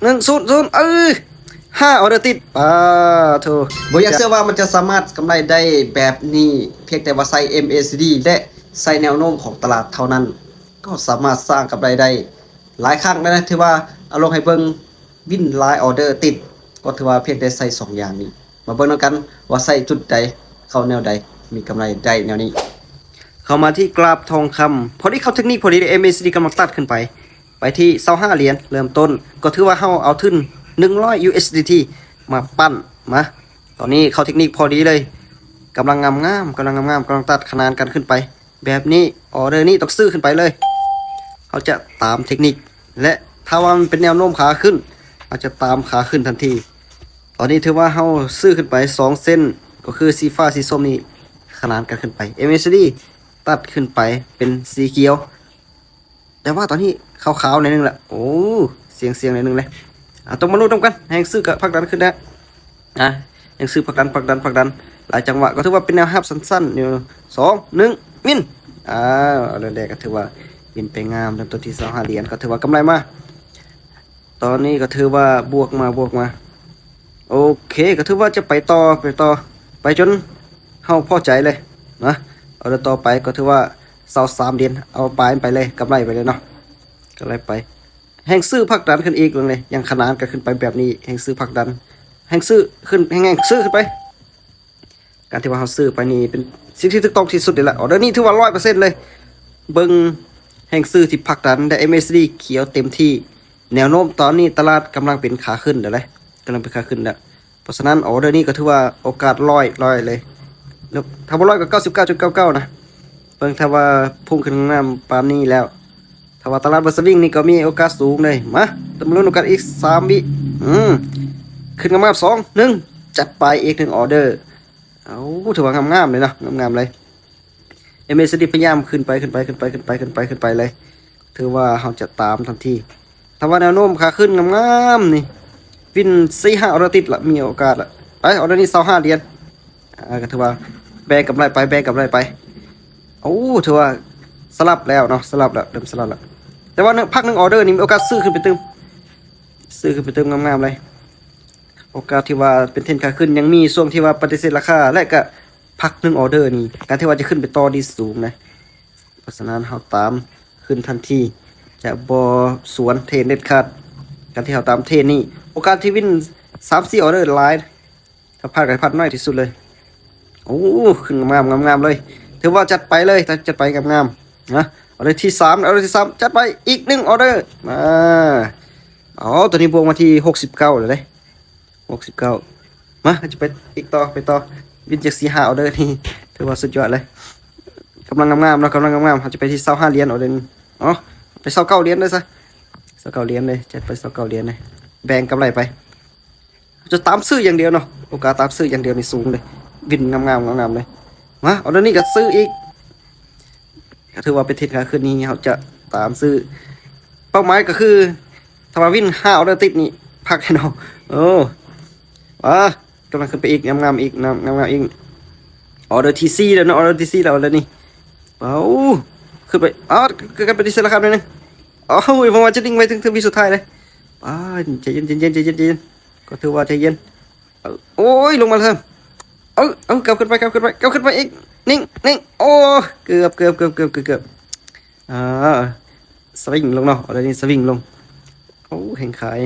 ໜຶ່ງສູນສູນ ເອີ ຫ້າອອເດີຕິດ ປາໂທ ບໍ່ຢາກເຊື່ອວ່າມັນຈະສາມາດກຳໄລໄດ້ແບບນີ້ ພຽງແຕ່ວ່າໃຊ້ ເອັມ ເອ ຊີ ດີ ແລະ ໃຊ້ແນວໂນ້ມຂອງຕະຫຼາດເທົ່ານັ້ນ ກໍສາມາດສ້າງກຳໄລໄດ້ຫຼາຍຄັ້ງແລ້ວນະ ຖືວ່າເອົາລົງໃຫ້ເບິ່ງ ວິນຫຼາຍອອເດີຕິດ ກໍຖືວ່າພຽງແຕ່ໃຊ້ສອງຢ່າງນີ້ ມາເບິ່ງນຳກັນວ່າໃຊ້ຈຸດໃດ ເຂົ້າແນວໃດ ມີກຳໄລໄດ້ແນວນີ້. ເຂົ້າມາທີ່ກຣາຟທອງຄຳ ພໍດີເຂົ້າເທັກນິກ ພໍດີເດ ເອັມ ເອ ຊີ ດີ ກຳລັງຕັດຂຶ້ນໄປ ໄປທີ່ຊາວຫ້າຫຼຽນເລີ່ມຕົ້ນ ກໍຖືວ່າເຮົາເອົາທຶນໜຶ່ງຮ້ອຍ ຢູ ເອສ ດີ ທີ ມາປັ້ນ ມາ ຕອນນີ້ເຂົ້າເທັກນິກພໍດີເລີຍ ກຳລັງງາມໆ ກຳລັງງາມໆ ກຳລັງຕັດຂະໜານກັນຂຶ້ນໄປ ແບບນີ້ ອອເດີນີ້ຕ້ອງຊື້ຂຶ້ນໄປເລີຍ ເຮົາຈະຕາມເທັກນິກ ແລະ ຖ້າວ່າມັນເປັນແນວໂນ້ມຂາຂຶ້ນ ເຮົາຈະຕາມຂາຂຶ້ນທັນທີ. ຕອນນີ້ຖືວ່າເຮົາຊື້ຂຶ້ນໄປສອງເສັ້ນ ກໍຄືສີຟ້າສີສົ້ມນີ້ຂະໜານກັນຂຶ້ນໄປ ເອັມ ເອ ຊີ ດີ ຕັດຂຶ້ນໄປເປັນສີຂຽວ ແຕ່ວ່າຕອນນີ້ຂາວໆໜ້ອຍໜຶ່ງລະ ໂອ້ ສຽງໆໜ້ອຍໜຶ່ງເລີຍ ອາ ຕ້ອງມາລຸ້ນນຳກັນ ແຮງຊື້ກໍຜັກດັນຂຶ້ນແລ້ວ ອາ ແຮງຊື້ຜັກດັນ ຜັກດັນ ຜັກດັນ ຫຼາຍຈັງຫວະ ກໍຖືວ່າເປັນແນວຮັບສັ້ນໆຢູ່ ສອງ ໜຶ່ງ ວິນ ອາ ເລີ່ມແລກກໍຖືວ່າວິນໄປງາມ ເລີ່ມຕົ້ນທີ່ຊາວຫ້າຫຼຽນ ກໍຖືວ່າກຳໄລມາ ຕອນນີ້ກໍຖືວ່າບວກມາ ບວກມາ ໂອເຄ ກໍຖືວ່າຈະໄປຕໍ່ ໄປຕໍ່ ໄປຈົນເຮົາພໍໃຈເລີຍນະ ອອເດີຕໍ່ໄປກໍຖືວ່າຊາວສາມຫຼຽນ ເອົາປາຍໄປເລີຍ ກຳໄລໄປເລີຍເນາະ ກຳໄລໄປ ແຮງຊື້ຜັກດັນຂຶ້ນອີກເລີຍ ຍັງຂະໜານກັນຂຶ້ນໄປແບບນີ້ ແຮງຊື້ຜັກດັນ ແຮງຊື້ຂຶ້ນ ແຮງ ແຮງຊື້ຂຶ້ນໄປ ການທີ່ວ່າເຮົາຊື້ໄປນີ້ເປັນສິ່ງທີ່ຖືກຕ້ອງທີ່ສຸດເລີຍລະ ອອເດີນີ້ຖືວ່າຮ້ອຍເປີເຊັນເລີຍ ເບິ່ງແຮງຊື້ທີ່ຜັກດັນ ແລະ ເອັມ ເອ ຊີ ດີ ຂຽວເຕັມທີ່ ແນວໂນ້ມຕອນນີ້ຕະຫຼາດກຳລັງເປັນຂາຂຶ້ນແລ້ວເດ້ ກຳລັງເປັນຂາຂຶ້ນແລ້ວ ເພາະສະນັ້ນ ອອເດີນີ້ກໍຖືວ່າໂອກາດຮ້ອຍ ຮ້ອຍເລີຍ ຖ້າບໍ່ຮ້ອຍກໍເກົ້າສິບເກົ້າຈຸດເກົ້າເກົ້ານະ ເບິ່ງ ຖ້າວ່າພຸ່ງຂຶ້ນງາມປານນີ້ແລ້ວ ຖ້າວ່າຕະຫຼາດບໍ່ສະວິງນີ້ກໍມີໂອກາດສູງເລີຍ ມາ ຕ້ອງມາລຸ້ນນຳກັນອີກສາມວິ ອືມ ຂຶ້ນງາມໆ ສອງ ໜຶ່ງ ຈັດໄປອີກໜຶ່ງອອເດີ ເອົາ ຖືວ່າງາມໆເລີຍເນາະ ງາມໆເລີຍ ເອັມ ເອ ຊີ ດີ ພະຍາຍາມຂຶ້ນໄປ ຂຶ້ນໄປ ຂຶ້ນໄປ ຂຶ້ນໄປ ຂຶ້ນໄປເລີຍ ຖືວ່າເຮົາຈະຕາມທັນທີ ຖ້າວ່າແນວໂນ້ມຂາຂຶ້ນງາມໆນີ້ ວິນສີ່ຫ້າອອເດີຕິດລະ ມີໂອກາດລະ ໄປ ອອເດີນີ້ຊາວຫ້າຫຼຽນ ອາ ກໍຖືວ່າແບ່ງກຳໄລໄປ ແບ່ງກຳໄລໄປ ໂອ້ ຖືວ່າສະຫຼັບແລ້ວເນາະ ສະຫຼັບແລ້ວ ເລີ່ມສະຫຼັບແລ້ວ ແຕ່ວ່າພັກໜຶ່ງອອເດີນີ້ມີໂອກາດຊື້ຂຶ້ນໄປຕື່ມ ຊື້ຂຶ້ນໄປຕື່ມງາມໆເລີຍ ໂອກາດທີ່ວ່າເປັນເທຣນຂາຂຶ້ນ ຍັງມີຊ່ວງທີ່ວ່າປະຕິເສດລາຄາ ແລະ ກະພັກໜຶ່ງອອເດີນີ້ ການທີ່ວ່າຈະຂຶ້ນໄປຕໍ່ນີ້ສູງນະ ເພາະສະນັ້ນເຮົາຕາມຂຶ້ນທັນທີ ຈະບໍ່ສວນເທຣນເດັດຂາດ ການທີ່ເຮົາຕາມເທຣນນີ້ ໂອກາດທີ່ວິນສາມສີ່ອອເດີຫຼາຍ ຖ້າພາດກໍໃຫ້ພາດໜ້ອຍທີ່ສຸດເລີຍ ໂອ້ ຂຶ້ນງາມໆ ງາມໆເລີຍ ຖືວ່າຈັດໄປເລີຍ ຈັດໄປງາມໆນະ ອອເດີທີສາມ ອອເດີທີສາມ ຈັດໄປອີກໜຶ່ງອອເດີ ອາ ເອົາ ຕອນນີ້ບວກມາທີ່ຫົກສິບເກົ້າແລ້ວເດ້ ຫົກສິບເກົ້າ ມາ ເຮົາຈະໄປອີກຕໍ່ ໄປຕໍ່ ວິນຈັກສີ່ຫ້າອອເດີນີ້ ຖືວ່າສຸດຍອດເລີຍ ກຳລັງງາມໆເນາະ ກຳລັງງາມໆ ເຮົາຈະໄປທີ່ຊາວຫ້າຫຼຽນອອເດີນີ້ ເອົາ ໄປຊາວເກົ້າຫຼຽນເລີຍຊະ ຊາວເກົ້າຫຼຽນເລີຍ ຈັດໄປຊາວເກົ້າຫຼຽນເລີຍ ແບ່ງກຳໄລໄປ ຈະຕາມຊື້ຢ່າງດຽວເນາະ ໂອກາດຕາມຊື້ຢ່າງດຽວນີ້ສູງເດ້ ວິນງາມໆ ງາມໆເລີຍ ມາ ອອເດີນີ້ກໍຊື້ອີກ ກໍຖືວ່າເປັນເທຣນຂາຂຶ້ນນີ້ ເຮົາຈະຕາມຊື້ ເປົ້າໝາຍກໍຄື ຖ້າວ່າວິນຫ້າອອເດີຕິດນີ້ ພັກແນ່ນອນ ໂອ້ ອາ ກຳລັງຂຶ້ນໄປອີກ ງາມໆອີກ ງາມໆອີກ ອອເດີທີສີ່ແລ້ວເນາະ ອອເດີທີສີ່ແລ້ວ ອອເດີນີ້ ເອົາ ຂຶ້ນໄປ ເອົາ ເກີດການປະຕິເສດລາຄາໜ້ອຍໜຶ່ງ ເອົາ ເຮີ້ຍ ເພາະວ່າຈະນິ່ງໄວ້ເຖິງ ເຖິງວິດສຸດທ້າຍເລີຍ ອ້າຍ ໃຈເຢັນ ໃຈເຢັນ ໃຈເຢັນ ໃຈເຢັນ ກໍຖືວ່າໃຈເຢັນ ໂອ້ຍ ລົງມາແລ້ວ ເອົາ ເອົາ ກັບຂຶ້ນໄປ ກັບຂຶ້ນໄປ ກັບຂຶ້ນໄປອີກ ນິ່ງ ນິ່ງ ໂອ້ ເກືອບ ເກືອບ ເກືອບ ເກືອບ ເກືອບ ອ່າ ສະວິງລົງເນາະ ອອເດີນີ້ສະວິງລົງ ໂອ້ ແຮງຂາຍ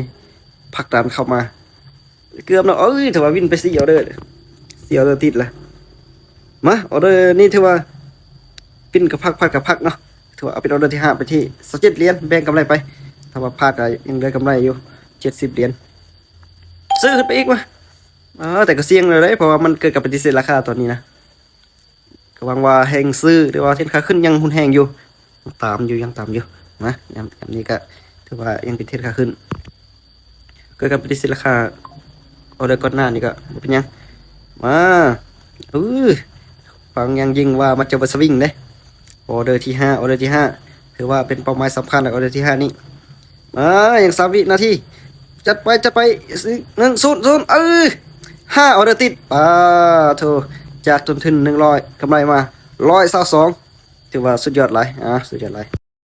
ຜັກດັນເຂົ້າມາ ເກືອບເນາະ ເອີຍ ຖືວ່າວິນໄປສີ່ອອເດີ ສີ່ອອເດີຕິດລະ ມາ ອອເດີນີ້ຖືວ່າວິນກະພັກ ພັກກະພັກເນາະ ຖືວ່າເອົາເປັນອອເດີທີຫ້າ ໄປທີ່ຊາວເຈັດຫຼຽນ ແບ່ງກຳໄລໄປ ຖ້າວ່າພາດກໍຍັງເຫຼືອກຳໄລຢູ່ເຈັດສິບຫຼຽນ ຊື້ຂຶ້ນໄປອີກມາ ເອີ ແຕ່ກໍສ່ຽງແລ້ວເດ້ ເພາະວ່າມັນເກີດການປະຕິເສດລາຄາຕອນນີ້ນະ ກໍຫວັງວ່າແຮງຊື້ ຫຼືວ່າເທຣນຂາຂຶ້ນຍັງຮຸນແຮງຢູ່ ຕາມຢູ່ ຍັງຕາມຢູ່ ນະ ຍາມ ຍາມນີ້ກໍຖືວ່າຍັງເປັນເທຣນຂາຂຶ້ນ ເກີດການປະຕິເສດລາຄາ ອອເດີກ່ອນໜ້ານີ້ກໍບໍ່ເປັນຫຍັງ ມາ ອື ຫວັງຢ່າງຍິ່ງວ່າມັນຈະບໍ່ສະວິງເດ້ ອອເດີທີຫ້າ ອອເດີທີຫ້າ ຖືວ່າເປັນເປົ້າໝາຍສຳຄັນ ອອເດີທີຫ້ານີ້ ມາ ຍັງສາມວິນາທີ ຈັດໄປ ຈັດໄປ ໜຶ່ງ ສູນ ສູນ ເອີ ຫ້າອອເດີຕິດ ປາໂທ ຈາກຕົ້ນທຶນໜຶ່ງຮ້ອຍ ກຳໄລມາຮ້ອຍຊາວສອງ ຖືວ່າສຸດຍອດຫຼາຍ ອ່າ ສຸດຍອດຫຼາຍ